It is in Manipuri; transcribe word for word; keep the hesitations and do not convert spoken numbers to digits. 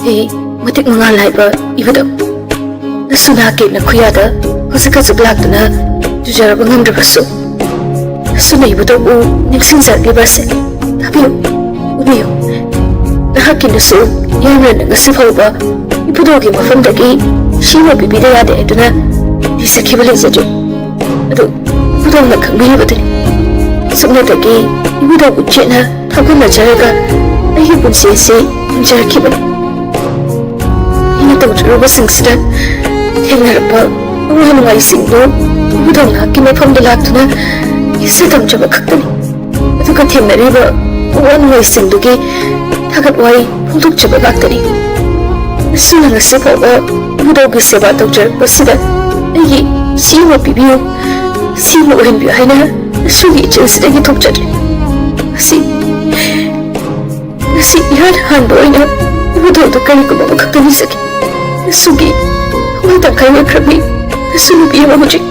ꯍꯦ, ꯃꯇꯤꯛ ꯃꯉꯥꯜ ꯅꯥꯏꯕ ꯏꯕꯨꯙꯧ, ꯅꯁꯨ ꯅꯍꯥꯛꯀꯤ ꯅꯈꯨꯌꯥꯗ ꯍꯧꯖꯤꯛ ꯍꯧꯖꯤꯛ ꯂꯥꯛꯇꯨꯅ ꯇꯨꯖꯔꯕ ꯉꯝꯗ꯭ꯔꯕꯁꯨ, ꯅꯁꯨꯅ ꯏꯕꯨꯙꯧꯕꯨ ꯅꯤꯡꯁꯤꯡꯖꯔꯛꯂꯤꯕ ꯑꯁꯤ ꯇꯥꯕꯤꯌꯨ, ꯎꯕꯤꯌꯨ꯫ ꯅꯍꯥꯛꯀꯤ ꯅꯁꯨ ꯌꯥꯝꯂꯅ ꯉꯁꯤ ꯐꯥꯎꯕ ꯏꯕꯨꯙꯧꯒꯤ ꯃꯐꯝꯗꯒꯤ ꯁꯤ ꯑꯃ ꯄꯤꯕꯤꯗ ꯌꯥꯗꯦ ꯍꯥꯏꯗꯨꯅ ꯅꯤꯖꯈꯤꯕ ꯂꯩꯖꯗ꯭ꯔꯤ꯫ ꯑꯗꯨ ꯏꯕꯨꯙꯧꯅ ꯈꯪꯕꯤꯔꯤꯕꯗꯨꯅꯤ꯫ ꯁꯨꯞꯅꯇꯒꯤ ꯏꯕꯨꯙꯧꯕꯨ ꯆꯦꯠꯅ ꯊꯥꯒꯠꯅꯖꯔꯒ ꯑꯩꯒꯤ ꯄꯨꯟꯁꯤ ꯑꯁꯤ ꯍꯤꯡꯖꯔꯛꯈꯤꯕꯅꯤ꯫ ꯑꯩꯅ ꯇꯧꯖꯔꯨꯕꯁꯤꯡꯁꯤꯗ ꯊꯦꯡꯅꯔꯛꯄ ꯑꯋꯥ ꯅꯨꯡꯉꯥꯏꯁꯤꯡꯗꯨ ꯏꯕꯨꯙꯧ ꯅꯍꯥꯛꯀꯤ ꯃꯐꯝꯗ ꯂꯥꯛꯇꯨꯅ ꯏꯁꯩ ꯇꯝꯖꯕ ꯈꯛꯇꯅꯤ꯫ ꯑꯗꯨꯒ ꯊꯦꯡꯅꯔꯤꯕ ꯑꯋꯥ ꯅꯨꯡꯉꯥꯏꯁꯤꯡꯗꯨꯒꯤ ꯊꯥꯒꯠ ꯋꯥꯍꯩ ꯐꯣꯡꯗꯣꯛꯆꯕ ꯉꯥꯛꯇꯅꯤ꯫ ꯉꯁꯤꯅ ꯉꯁꯤ ꯐꯥꯎꯕ ꯏꯕꯨꯙꯧꯒꯤ ꯁꯦꯕꯥ ꯇꯧꯖꯔꯛꯄꯁꯤꯗ ꯑꯩꯒꯤ ꯁꯤ ꯑꯃ ꯄꯤꯕꯤꯌꯨ, ꯁꯤ ꯑꯃ ꯑꯣꯏꯍꯟꯕꯤꯌꯨ ꯍꯥꯏꯅ ꯅꯁꯨꯒꯤ ꯏꯆꯤꯜꯁꯤꯗꯒꯤ ꯊꯣꯛꯆꯗ꯭ꯔꯦ꯫ ꯉꯁꯤ, ꯉꯁꯤ ꯏꯍꯥꯟ ꯍꯥꯟꯕ ꯑꯣꯏꯅ ꯏꯕꯨꯙꯧꯗ ꯀꯔꯤꯒꯨꯝꯕ ꯑꯃꯈꯛꯇ ꯅꯤꯖꯒꯦ꯫ ꯅꯁꯨꯒꯤ ꯊꯋꯥꯏ ꯇꯪꯈꯥꯏ ꯑꯣꯏꯈ꯭ꯔꯕꯤ ꯅꯁꯨ ꯅꯨꯄꯤ ꯑꯃ ꯍꯧꯖꯤꯛ